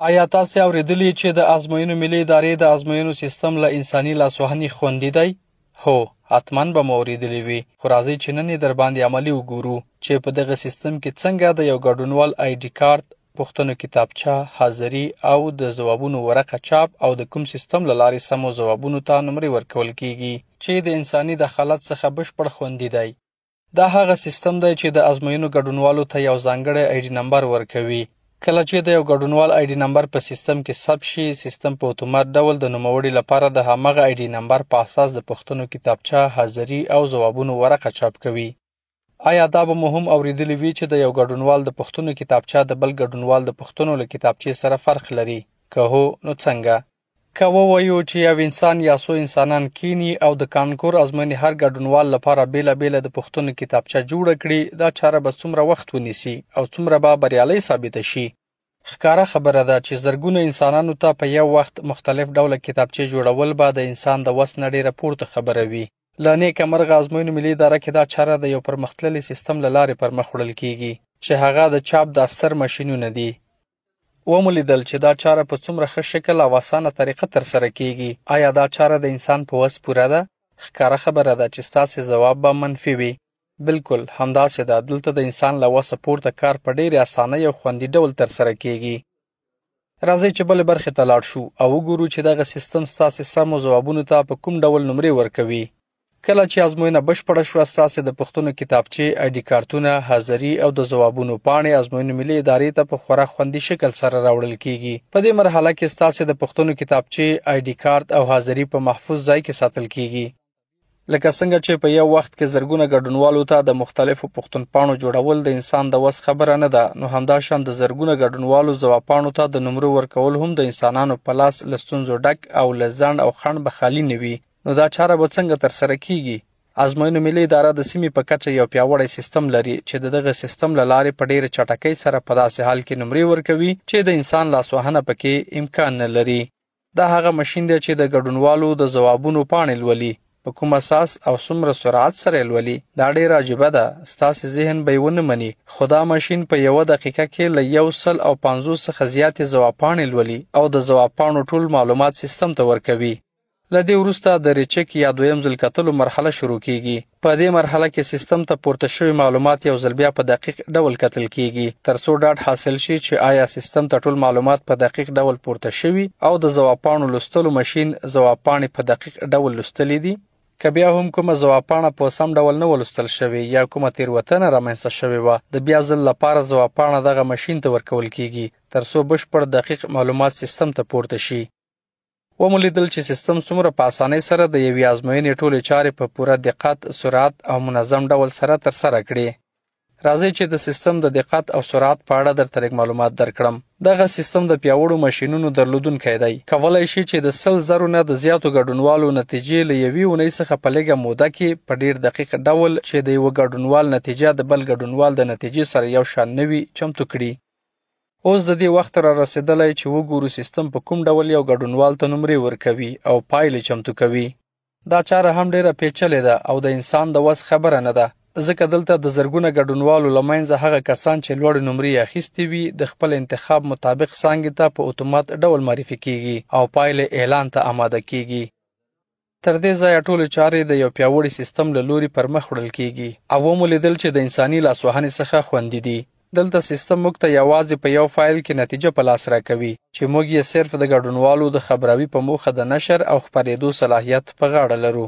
آیا تاسې اورېدلي چې د ازموینو ملي ادارې د ازموینو سیستم له انساني لاسوهنې خوندي دی؟ هو، حتما به مو اورېدلي وي، خو راځئ چې نن یې درباندې عملي وګورو چې په دغه سیستم کې څنګه د یو ګډونوال آی ډي کارت، پوښتنو کتابچه، حاضري او د ځوابونو ورقه چاپ او د کوم سیستم له لارې سمو ځوابونو ته نمرې ورکول کیږي چې د انساني دخالت څخه بشپړ خوندي دی. دا هغه سیستم دی چې د ازموینو ګډونوالو ته یو ځانګړی آی ډي نمبر ورکوي. کله چې د یو ګډونوال آی ډي نمبر په سیستم کې ثبت شي، سیستم په اتومات ډول د نوموړي لپاره د هماغه آی ډي نمبر په اساس د پوښتنو کتابچه، حاضري او ځوابونو ورقه چاپ کوي. آیا دا به مو هم اورېدلي وي چې د یو ګډونوال د پوښتنو کتابچه د بل ګډونوال د پوښتنو له کتابچې سره فرق لري؟ که هو، نو څنګه؟ که ووایو چې یو انسان یا څو انسانان کیني او د کانکور ازموینې هر ګډونوال لپاره بېله بېله د پوښتنو کتابچه جوړه کړي، دا چاره به څومره وخت ونیسي او څومره به بریالۍ ثابته شي؟ ښکاره خبره ده چې زرګونه انسانانو ته په یو وخت مختلف ډوله کتابچې جوړول به د انسان د وس نه ډېره پورته خبره وي. له نېکه مرغه ازموینو ملي اداره کې دا چاره د یو پرمختللي سیستم له لارې پرمخ وړل کیږي چې هغه د چاپ د ستر ماشینونه دي. ومو لیدل چې دا چاره په څومره ښه شکل او اسانه طریقه ترسره کیږي. آیا دا چاره د انسان په وس پوره ده؟ ښکاره خبره ده چې ستاسې ځواب به منفي وي. بلکل همداسې ده، دلته د انسان له وسه پورته کار په ډېرې اسانۍ او خوندي ډول ترسره کیږي. راځئ چې بلې برخې ته لاړ شو او وګورو چې دغه سیستم ستاسې سمو ځوابونو ته په کوم ډول نمرې ورکوي. کله چې ازموینه بشپړه شوه، ستاسې د پوښتنو کتابچې، آی ډي کارتونه، حاضري او د ځوابونو پاڼې ازموینو ملي ادارې ته په خورا خوندي شکل سره راوړل کیږي. په دې مرحله کې ستاسې د پوښتنو کتابچې، آی ډي کارت او حاضري په محفوظ ځای کې ساتل کیږي. لکه څنګه چې په یو وخت کې زرګونه ګډونوالو ته د مختلفو پوښتنپاڼو جوړول د انسان د وس خبره نه ده، نو همداشان د زرګونه ګډونوالو ځوابپاڼو ته د نمرو ورکول هم د انسانانو په لاس له ستونزو ډک او له ځنډ او خنډ به خالي نه وي. نو دا چاره به څنګه ترسره کیږي؟ ازموینو ملي اداره د سیمې په کچه یو پیاوړی سیستم لري چې د دغه سیستم له لارې په ډېرې چټکۍ سره په داسې حال کې نمرې ورکوي چې د انسان لاسوهنه پکې امکان نه لري. دا هغه ماشین دی چې د ګډونوالو د ځوابونو پاڼې لولي، په کوم اساس او څومره سرعت سره یې لولي. دا ډېره عجیبه ده، ستاسې ذهن به یې ونه مني، خو دا ماشین په یوه دقیقه کې له 150 څخه زیاتې ځوابپاڼې لولي او د ځوابپاڼو ټول معلومات سیستم ته ورکوي. له دې وروسته د ریچک یا دویم ځل کتلو مرحله شروع کیږي. په دې مرحله کې سیستم ته پورته شوي معلومات یو ځل بیا په دقیق ډول کتل کیږي، ترڅو ډاډ حاصل شي چې آیا سیستم ته ټول معلومات په دقیق ډول پورته شوي او د ځوابپاڼو لوستلو ماشین ځوابپاڼې په دقیق ډول لوستلې دي. که بیا هم کومه ځوابپاڼه په سم ډول نه ولوستل شوې یا کومه تېروتنه رامنځته شوې وه، د بیا ځل لپاره ځوابپاڼه دغه ماشین ته ورکول کیږي، ترڅو بشپړ دقیق معلومات سیستم ته پورته شي. ومو لیدل چې سیستم څومره په اسانۍ سره د یوې ازموینې ټولې چارې په پوره دقت، سرعت او منظم ډول سره ترسره کړې. راځئ چې د سیستم د دقت او سرعت په اړه درته لږ معلومات درکړم. دغه سیستم د پیاوړو ماشینونو درلودونکی دی، کولی شي چې د 100,000 نه د زیاتو ګډونوالو نتیجې له یوې اونۍ څخه په لږه موده کې په ډېر دقیق ډول چې د یوه ګډونوال نتیجه د بل ګډونوال د نتیجې سره یو شان نه وي، چمتو کړي. اوس د دې وخت را رسېدلی چې وګورو سیستم په کوم ډول یو ګډونوال ته نمرې ورکوي او پایلې چمتو کوي. دا چاره هم ډېره پیچلې ده او د انسان د وس خبره نه ده، ځکه دلته د زرګونه ګډونوالو له منځه هغه کسان چې لوړې نمرې یې اخیستې وي، د خپل انتخاب مطابق څانګې ته په اتومات ډول معرفي کیږي او پایلې اعلان ته آماده کیږي. تر دې ځایه ټولې چارې د یو پیاوړي سیستم له لوري پر مخ وړل کیږي او ومو لیدل چې د انساني لاسوهنې څخه خوندي دي. دلته سیستم موږ ته یوازې په یو فایل کې نتیجه په لاس راکوي چې موږ یې صرف د ګډونوالو د خبراوي په موخه د نشر او خپرېدو صلاحیت په غاړه لرو.